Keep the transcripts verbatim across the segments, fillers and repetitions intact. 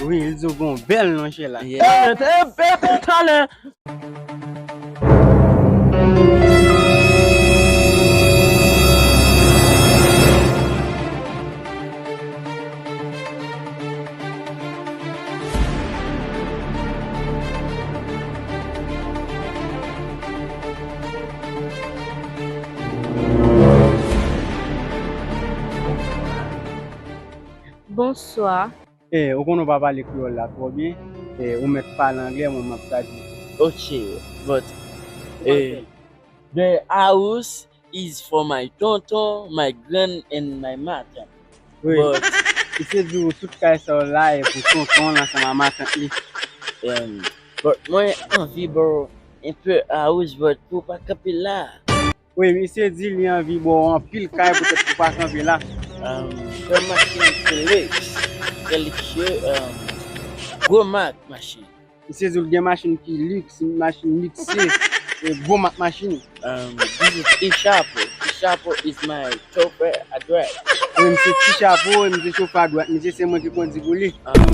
Wi, li di w gon bèl non chè la. Yeah. Epe, epe, talè. Bonswa. Eh, ou konnen w pa pale kreyòl la twò byen. Eh, ou mèt pale anglè, mwen m ap tradui. Ok, but, eh, the house is for my tonton, my grand and my matant. Wi. But, misye di w tout kay sa yo la e pou tonton l ansanm a matant li. Um, but mwen anvi ba w enpe house, but pou w pa kanpe la. Wi, misye di li anvi ba w anpil kay poutèt pou pa kanpe la. Um, gran machin ki lix, ki lixye, um, gwo mak machin. Misye di l gen machin ki lix, machin likse, e gwo mak machin. Um, this is T-Chapo. T-Chapo is my chauffeur à droite. Wi, misye T-Chapo, misye chofè a dwat, misye se mwen ki kondi pou li. Um,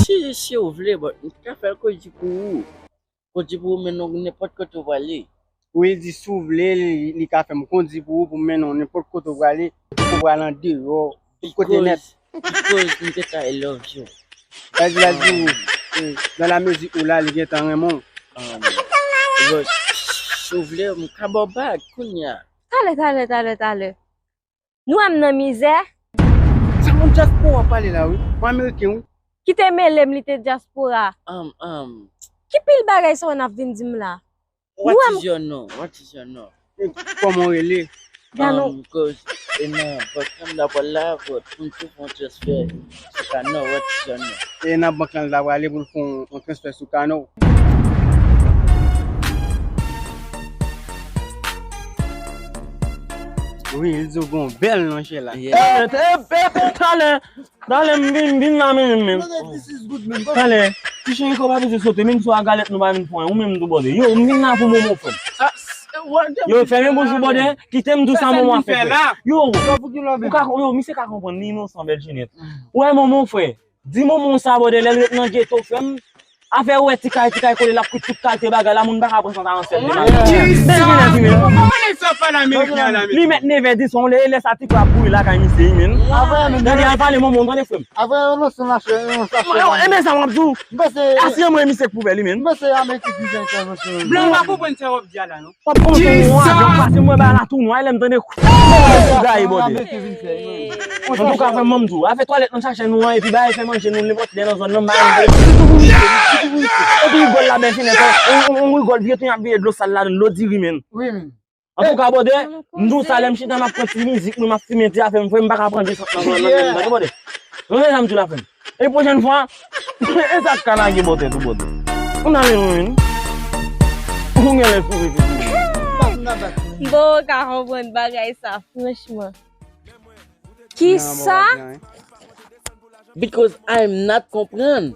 si, si w vle, but m ka fè l kondi pou ou. Kondi pou ou mennen w nenpòt kote w prale. Wi, di si w vle, li, li ka fè m kondi pou ou, pou m mennen w nenpòt kote w prale, ou pral andeyò, tout kote nèt. Because, because m te ka I love you. Sa di la di ou, eh, dans la musique ou la, li gentan renmen w. Um, but, si w vle, m ka ba w bag, kounye a. Talè, talè, talè, talè. Nou wè m nan mizè. Sa moun dyaspora pale la, wi. Ou ameriken, wi. Ki te mele m, li te dyaspora. Um, um. Ki pil bagay sa w n ap vin di m la? What is your name? What is your name? Kòman w rele? Dano. Um, cause, e nan bank lan m ta pral la, but pou m tou fè yon transfè sou Kano, what is your name? E nan bank lan l ta prale pou l fè yon, yon transfè sou Kano. Wi, li di w gon bèl non chè la. Yeah. Epe, epe, talè. Talè, m vin, m vin la menm, menm. Talè, ti chen kò pa bezwen sote, menm si w a galèt nou pa vin pran, ou menm tou bòdè. Yo, m vin la pou momo frè m. Yo, fèmen bouch ou bòdè, kite m di w sa momo a fè frè. Yo, ou ka, yo, misye ka konprann, li inosan bèl jenèt. Ou wè momo frè, di momo sa bòdè, lè l ret nan geto frè m, afè ou wè ti kay, ti kay kole, l ap kwit tout kalite bagay la, moun pa ka pran san sa nan sèl de bagay. Bèl jenèt, wi, menm. Li mèt nevè di son, lè, lè sa ti kò ap bouri lakay misye, wi, menm. Gade, al pale momo, tande frè m. Apre yo lanse yon lache, yon lache. Yo, e men sa m ap di w. M panse. Asire mwen misye k pou fè li menm. M panse Amerik vin fè entèvansyon. Blan pa konprann sa w ap di a la non. W ap konprann yon avyon pase mwen ba la tou nwa, lè m tande kou gaye bòdè. Amerik vin fè. Antouka frè m, ban m di w, afè twalèt nan chache nou an, epi bagay fè manje nou, nenpòt lè nan zòn nan, bagay nou. Epi rigòl la bèl jenès, on, on, on rigòl vye tou, y ap vide dlo sal ladan, dlo diri menm. Wi menm. Antouka bòdè, m di w sa, lè m chita m ap pran ti mizik mwen, m ap fimen ti afè m, frè m, m pa ka pran desant nan zòn nan menm, tande bòdè. Tande sa m di w la frè m. E pwochèn fwa, e sa k ka lage bòdè tou bòdè. Ou nan men mwen. Ou genlè sou rezo. M pa ka konprann bagay sa, franchman. Kisa? Because I'm not konprann.